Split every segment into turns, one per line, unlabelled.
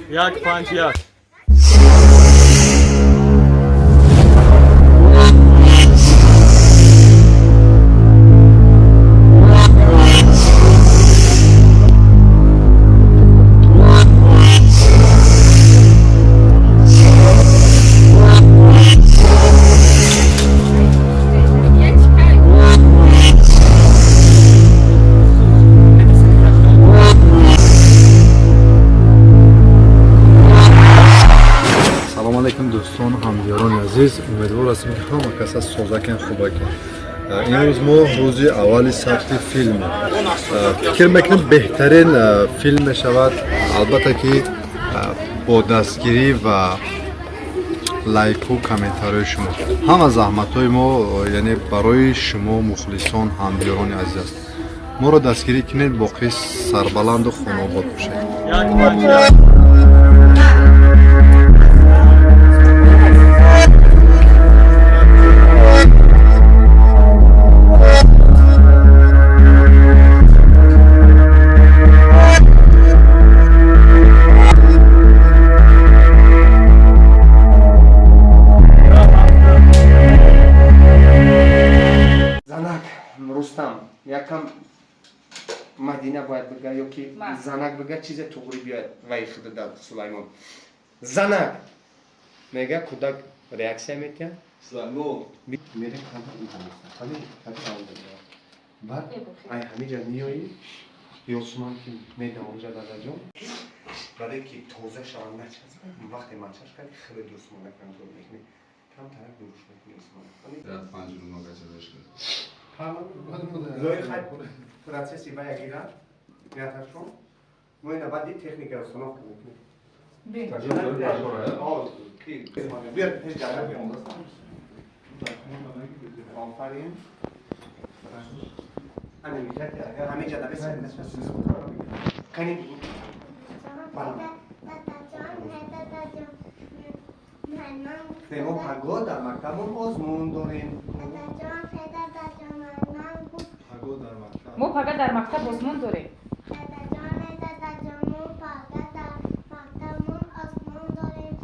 151.
Салом алейкум, дӯстону ҳамдиёрони азиз. Умедвор ҳастем, ки ҳама каса созакен, хубакен. Имрӯз мо рӯзи аввали сабти филм. Фикр мекунем, беҳтарин филм мешавад, албатта ки бо дастгирӣ ва лайку комментариҳои шумо. Ҳама заҳматҳои мо, яъне, барои шумо, мухлисон, ҳамдиёрони азиз аст. Моро дастгирӣ кунед, боқӣ сарбаланду хонобод бошед.
151.
Занак Рустам, якам Мадина бояд бига ё ки
Ман.
Занак бига, чизе туғри биёяд вай худада. Сулаймон, занак мега, кӯдак реаксия метиҳад. Мерем, баъд ай ҳамиҷа меоӣ, Ёсуман ки медавонҷа, дадаҷон, барое ки тоза шаванд, начаспад. Вақте манчаш карди, хеле Ёсумана контрол мекунӣ, камтарак дуруш мекунӣ Ёсумана. Зои хай, процесси бая гира яташон. Мо ина баъди техника установка мекунем. Биёр, пеш гапа биёр. Офарин. Ана михати, агар ҳамиҷа да бесад. Кани.
Дадаҷон, дадаҷон,
Не, мо паго дар мактабон озмун дорем.
Дадаҷон, дадаҷон, ман гуфт.
Паго дар мактаб.
Мо пага дар мактаб озмун дорем.
Дадаҷон, дадаҷон, мо пага дар мактабмон озмун дорем.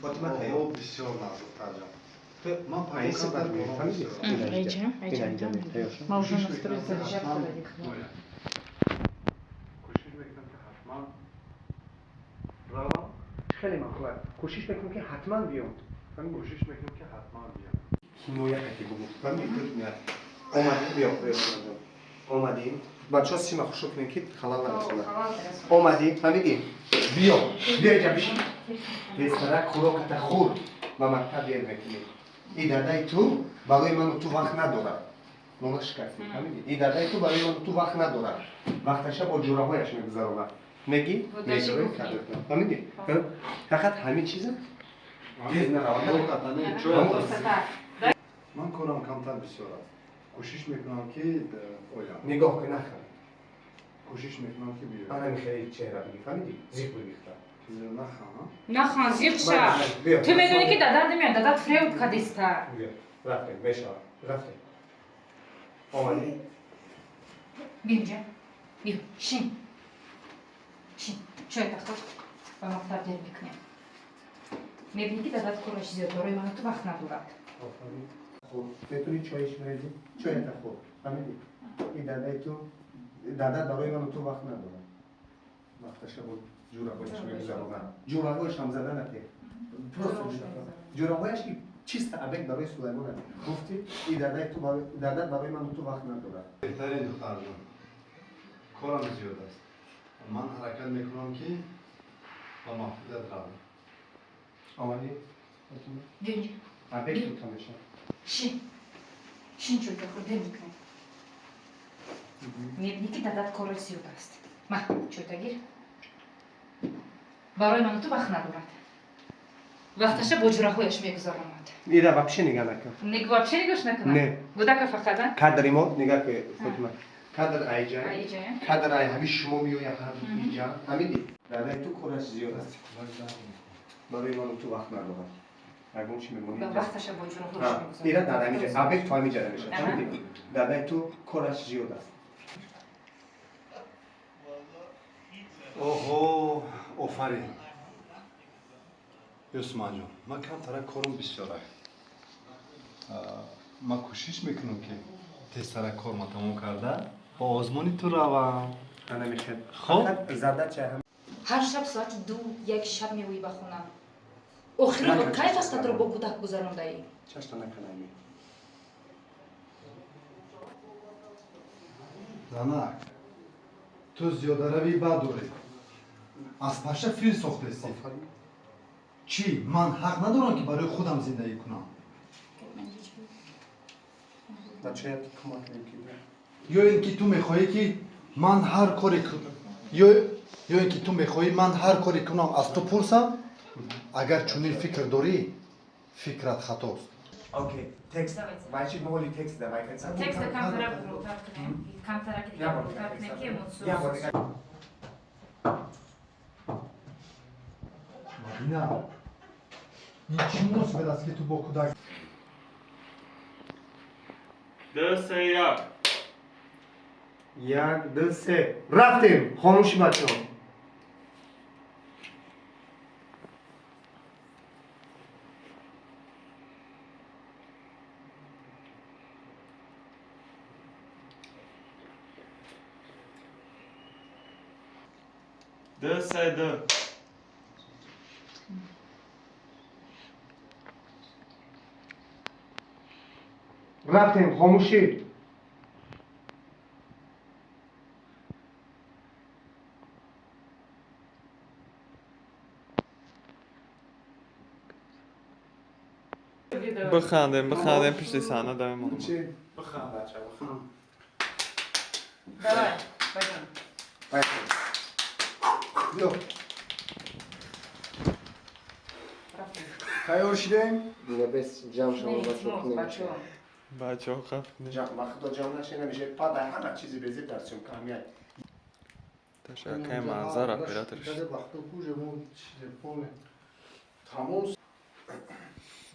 Фотима, тайёр.
Бисёр назуктарҷон.
Ту
Ман
ай сифат мефаҳмидӣ?
Айҷа, айҷа. Ма уже настроить заряжать.
Кӯшиш мекунам, ки ҳатман равам.
Хеле мақул. Кӯшиш мекунам, ки ҳатман биём.
Кӯшиш мекунам, ки ҳатман биём.
Ҳимоя кати бугу. Фаҳмидӣ? Ту ҳимоя. Омадем, биё, биё, биё. Омадем. Бачаҳо, сима хушук кунем, ки халал нарасонад. Омадӣ, фаҳмидӣ? Биё, биё иҷа бишин. Тезтарак хӯроката хӯр, ба мактаб дер мекунӣ. И дадаи ту барои ману ту вақт надорад. Нона шикастӣ, фаҳмидӣ? И дадаи ту барои ману ту вақт надорад. Вақташа бо ҷураҳояш мегузаронад. Мегӣ?
Вот.
Мегӯӣ, фаҳмидӣ? Фақат ҳамин чиза тез наравад.
Ман корам камтар бисёр аст, кӯшиш мекунам, ки оям.
Нигоҳ кун, нахӯр.
Кӯшиш мекунам, ки биёям.
Ана михели чеҳра бигӣ, фаҳмидӣ? Зиқ бигихта.
Нахам.
Нахан, зиқ ша.
Биё.
Ту медонӣ, ки дадат намеяд, дадат фреб кадиста.
Биё, рафтем, мешавад, рафтем. Омадӣ.
Биё инҷа, биё, шин, шин, чойта хӯр, ба мактаб дер мекунем. Мебинӣ, ки дадат кораш зиёд, барои ману ту вақт надорад.
Офарин. Хӯр, метавонӣ чоиш мерезӣ, чоята хӯр, фаҳмидӣ? И дадаи ту, дадат барои ману ту вақт надорад. Вақташа бо ҷураҳояш мегузаронад. Ҷураҳояш ҳам зада нате, просто ҷураҳояш, ки чиста обед барои Сулаймон аст. Гуфтӣ, и дадаи ту, дадат барои ману ту вақт надорад.
Беҳтарин духтарҷон, корам зиёд аст, ман ҳаракат мекунам, ки ба маҳфилат равам.
Омадӣ.
Биё инҷа.
Обед тута мешавад.
Шин, шин, чойта хӯр, дер мекунем. Мебинӣ, ки дадат кораш зиёд аст. Ма, чойта гир. Барои ману ту вақт надорад, вақташа бо ҷураҳояш мегузаронад.
Ира вообще нигаҳ накун.
Вообще нигоҳш накунам?
Не.
Гудака фақат, а?
Кадри мо нигаҳ ку, Фотима, кадр айҷа.
Айҷа.
Кадр ай ҳами шумо меоя, ҳар иҷа, фаҳмидӣ? Дадаи ту кораш зиёд аст, барои ману ту вақт надорад. Ягон чи мемонӣ.
Вақташа бо ҷураҳояш мегузаронад.
Ира дар ҳамиҷа обед то ҳамиҷа намешавад, фаҳмидӣ? Дадаи ту кораш зиёд аст.
Оҳо, офарин. Юсманҷон, ман камтара корум бисёра. Ман кӯшиш мекунам, ки тезтара корма тамом карда ба озмони ту равам. Хоб.
Ҳар шаб соати 2-1 шаб меоӣ ба хона. Охиро кай вақтатро бо кӯдак гузарондаӣ?
Занак, ту зиёдаравии бад дорӣ. Аз паша фил сохтестӣ. Чӣ, ман ҳақ надорам, ки барои худам зиндагӣ кунам? Ё ин ки ту мехоҳӣ, ки ман ҳар коре, ё ин ки ту мехоҳӣ ман ҳар коре кунам, аз ту пурсам? Агар чунин фикр дорӣ, фикрат хатост.
Окей, текст. Вайчи моли текст давай.
Текста камтара гурӯҳтар кунем, камтара ки дигар гурӯҳтар кунем, ки эмоцион.
Мадина, ин чӣ муносибат аст, ки ту бо кӯдак?
2, 3, 1.
1, 2, 3. Рафтем. Хомӯши, бачаҳо.
2, 3, 2.
Рафтем, хомӯшӣ.
Бихандем, бихандем, пишти саҳна давем.
Чӣ? Биханд, бача, биханд.
Давай, пойдем.
Поехали.
Биё.
Тайёр шудем? Бес ҷамъ шава,
Илтимос, бачаҳо.
Бачаҳо, хаф кунед.
Ҷамъ, ма худо ҷамъ наша намеша. Пада ҳама чизи безеб дар съёмка ҳамияй.
Ташаккур, манзар операторш.
Тамом,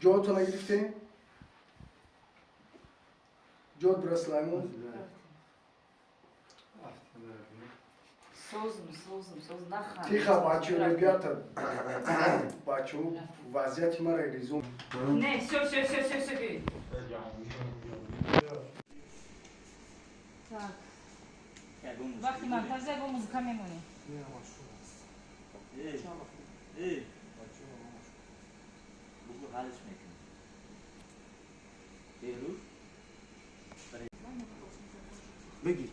ҷоятона гирифтем, ҷоят бира, Сулаймон.
Созм, созм, соз, наханд.
Тихо, бачо, ребята, бачо, вазъияти мара резон.
Не, все, все, все, все, все. Так. Вақти монтажа ягон музыка мемонӣ.
Бугу ҳалш мекунем. Беҳрӯз.
Бигир.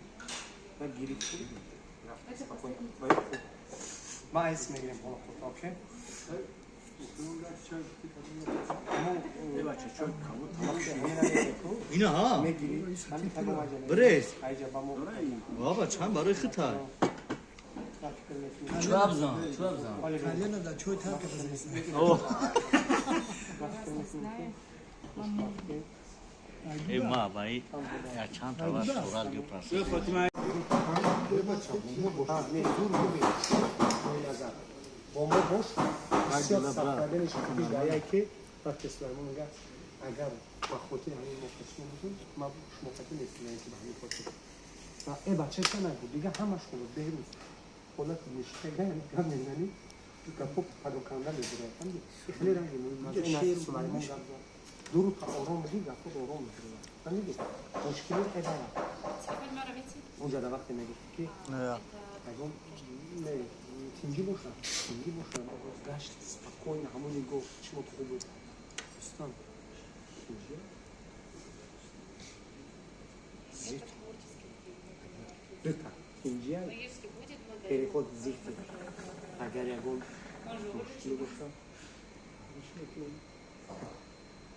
Ба гирифтӣ. Спокойно. Ма айс мегирем ҳоло худ, окей?
Э, бача, чой кабуд тамом шуд.
Ина ҳа.
Мегирӣ. Ҳамин таго маҷа.
Брез.
Айҷа ба мо.
Баба, чанд барои хита. Чӯаб зан, чӯаб зан. О. Э, ма баи я чанд тава сурат гирифтам.
Бо мо бош. Бисёр сахт кардани шукри даяй, ки вақте Сулаймон мега, агар ба хотири ҳамин мо қасм будем, ма шумо қатӣ нестем, ки ба ҳамин хотир. Ва э бача ча нагу, дига ҳамаш хуб буд, Беҳрӯз. Ҳолати ништага, гап мезанӣ, гапо пароканда мезирад. Фаҳмидӣ? Хеле ранги муҳим аст. Ин Сулаймон гап зад. Ду рӯз ором будӣ, гапо ором мезирад. Фаҳмидӣ? Мушкили э бара. Унҷа да вақте мегуфт, ки ягон не тинҷӣ бошад, тинҷӣ бошад, гашт спокойно, ҳамон нигоҳ чишмот хуб буд. Рустам, тинҷӣ? Зик. Дута, тинҷия, переход зикр. Агар ягон мушкилӣ бошад,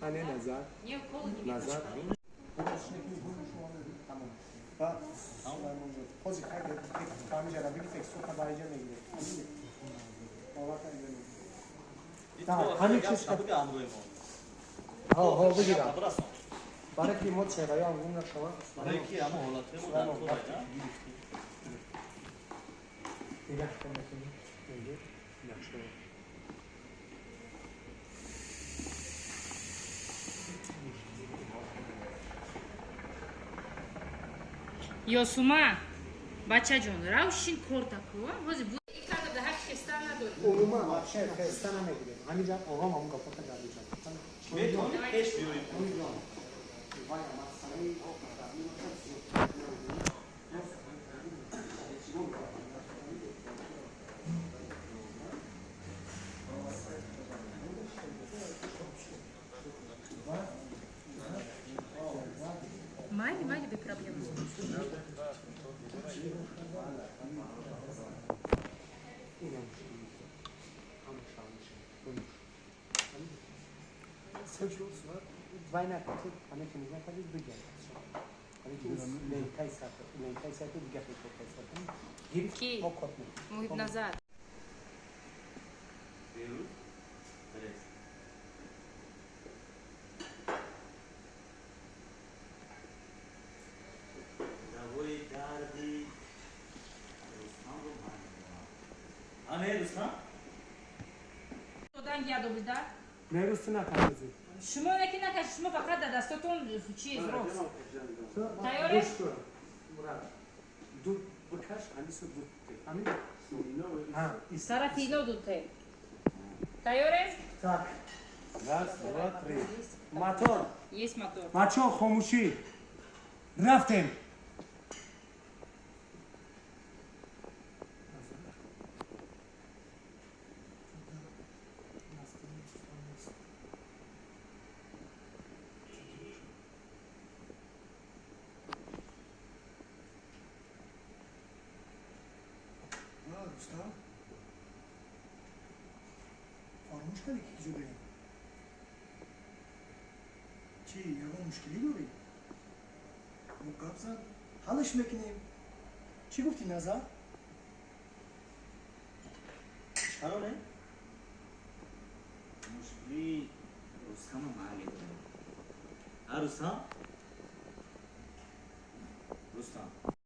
ане назар, назар. Ҳозир ҳамиҷара биги, текстура ба иҷа мегиред. Ҳамин чиз ҳо ҳо бигирам. Барои ки мо чеҳраё ҳам гум нашавад.
Барои ки ҳама ҳолатҳои мо дар кор
Нигоҳ кун, мегӣ, яхши.
Ёсума, бачаҷон, рав шин, корта ку. Ҳозир ин карда ҳақ хестан надорӣ.
Умуман вообще хаста намегирем. Ҳаминҷа ором ҳамон гапота гап мезанем.
Метавонем пеш биёем.
Майли, майли, без проблем. Ки? Муҳиб назар. Шумо яки накашед, шумо фақат дар дастотон чиз рост. Тайёре? Тарафи ино дуте. Тайёре?
Так. Раз, два, три. Мотор.
Есть мотор.
Бачаҳо, хомӯшӣ. Рафтем.
Рустам, фаромӯш кардӣ ки киҷо берем? Чӣ, ягон мушкилӣ дорӣ? Мо гап зад, ҳаллаш мекунем. Чӣ гуфтӣ, Назар?
Чаро не? Мушкили Рустама ман медонам. А Рустам? Рустам.